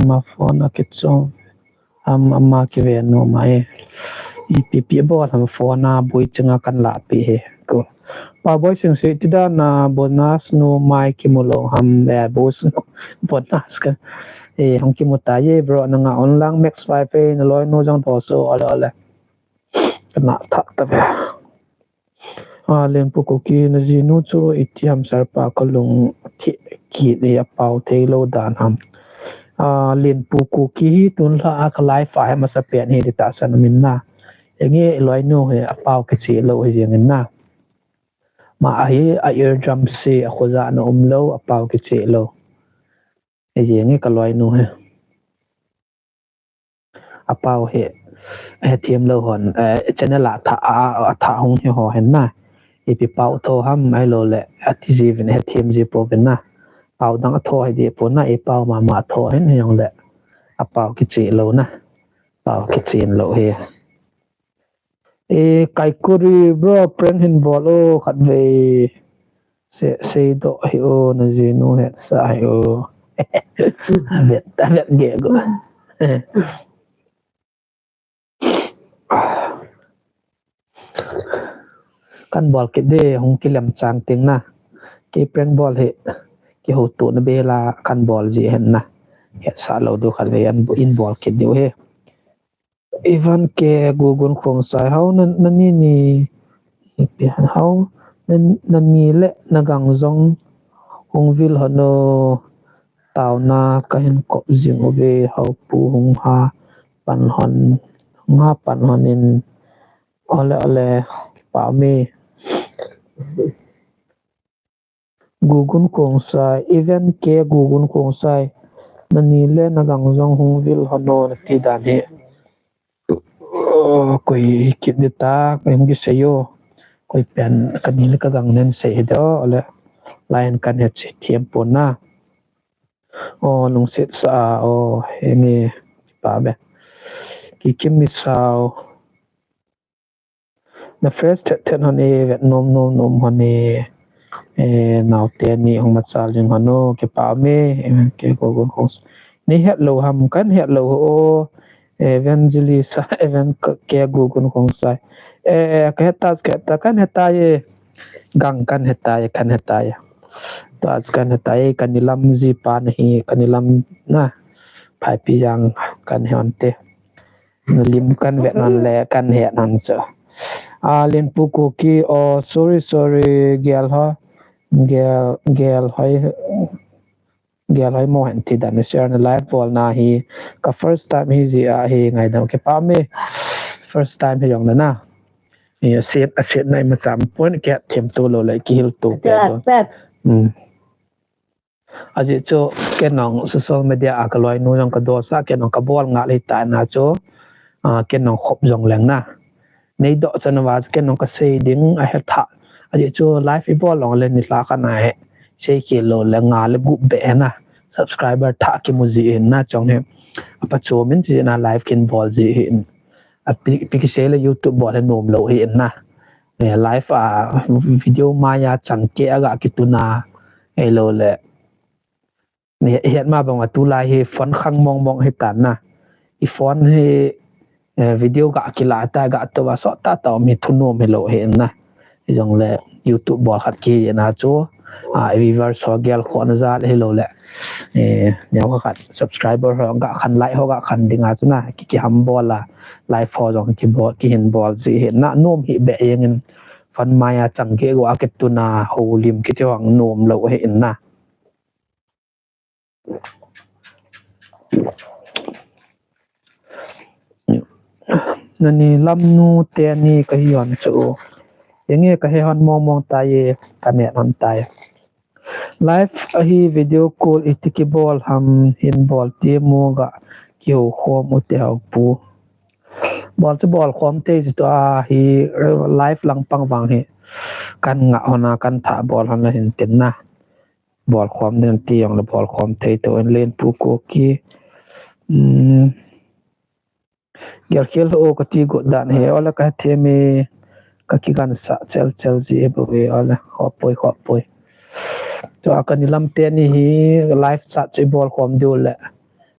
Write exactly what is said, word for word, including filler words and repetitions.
ama phone a kichom. Am ama kive nom ahi. Ipi pi bol ham phone a bui chinga kan la pi he. Ko. Pa boi sing si ti da na bonus nu mai kimu lo ham, eh, bonus nu bonus ka. Eh, hong kimu ta ye bro, na nga on lang max five eh, na loi nu jong tho so ole ole. Kana tha ta ve. A, Lenpu Kuki, na jinu chu iti ham sir pa, ka lung thi ki ni a pau thei lo dan ham. A, Lenpu Kuki hi tun lha a ka live a he masa pen hi di ta san min na. Enge loi nu he a pau kichi lo hi jeng in na. Ma a hi a eardrum si a khoja na um lo a pau kichi lo. Hi jeng e ka loi nu he. A pau hi, a hethem lo hon, eh, channel a tha, a, a tha hung hi ho hen na. Ipi pau tho ham, ahilou le, a ti ji vin, a hethem ji po vin na. Pau dang a tho hi di po na, i pau mama a tho hen hi jong le. A pau kichi lo na. Pau kichi lo hi. E, Kaikuri bro, prank hin bol o, khat vei. Se, seidoh hi o, na jinu hetsa hi o. Avet, avet ge go. Kan bol kit de, hung kilem chang ting na. Kei prank bol hi, kihoutoh na bela kan bol ji hen na. Hetsa lou diu khat vei an bu-, in bol kit diu hi. Ivan K Gugun Khongsai, hau na, na ni ni, ipi han hau, na, na ni le na gang jong hung vil hon o, taona ka hin kop jing uve, hau pu hung ha pan hon, hung ha pan hon in, ole ole, kipa mi. Gugun Khongsai, Ivan K Gugun Khongsai, na ni le na gang jong hung vil hon o na ti dan hi. Oh, koi kit di ta, koi hung kisei o. Koi pen, ka ni le ka gang nen sei hi do, ole. Lai hen kan hetsa thiam pon na. O, lungset sa a, o, henge, pa be. Kikim mi sao. Na fresh thet thet hon e, vet nom nom nom hon e, eh, naote ni hung machal jing hon o, kipa me, eh, ke ko ko ko. Nei het lou ham, kan het lou o, eh, Evangelist, Evan K Gugun Khongsai. Eh, eh, ka het ta, ka het ta, kan het ta ye. Gang kan het ta ye, kan het ta ye. Ta kan het ta ye, kan ni lam ji pa na hi, kan ni lam na. Phaipi jang kan he on te. Lim kan vet non le kan he non so. A, Lenpu Kuki, oh, sorry, sorry, gel ho, gel, gel hoi, gel hoi mo hen ti dan share na live bol na hi, ka first time hi ji a hi ngaidam kipa me, first time hi jong na na. Ni set a set na ima cham pon ke them to lo le kihil to pe to. Hmm. Ajeh chu, ken nong social media a ka loinu jong ka dosa, ken nong ka bol nga le ta na chu, a, ken nong khop jong leng na. Nei doh chan va, ken nong ka sei ding a he tha. Ajeh chu, live i bol long le ni la ka na he. Sei ki lo le nga le gup be na. Subscriber tha ki mu ji in na chong he. A pa chu min ji na live kin bol ji hin. A pi, pi ki sei le YouTube bol he nom lo hi in na. Eh, live a video maya chang ke aga kituna. Ei lo le. Ni het ma bang a tulai hi phone khang mong mong hi tan na. I phone hi, eh, video ga kila ta ga to va so ta ta mi thunom hi lo hi na. Jong le YouTube bol khat ki na chu. A, viewer so gel kho na ja le hi lo le. Eh, neo khat subscriber ho ga khan like ho ga khan ding a chu na. Ki, ki ham bol a. Live ho jong ki bol, ki hin bol ji hi na. Nom hi be jeng in phone maya chang ke go a kituna ho lim ki ti hong nom lo hi na. Nani lamnu teni ka hi hon chu. Enge ka he hon mong mong ta ye, ka ne hon ta ye. Live ahi video call iti ki bol ham hin bol ti mu ga ki ho khom u te hau pu. Bol chu bol khom te chu a hi live lang pang vang hi. Kan nga hon a kan tha bol hon la hin tin na. Bol khom den ti jong le bol khom thei to en len pu ko ki. Um, gel khel ho ka ti got dan he, ole ka the me ka ki gan sa chel chel ji e bo ve, ole khop poi, khop poi. To a ka ni lam teni hi live chat chi bol khom diu le.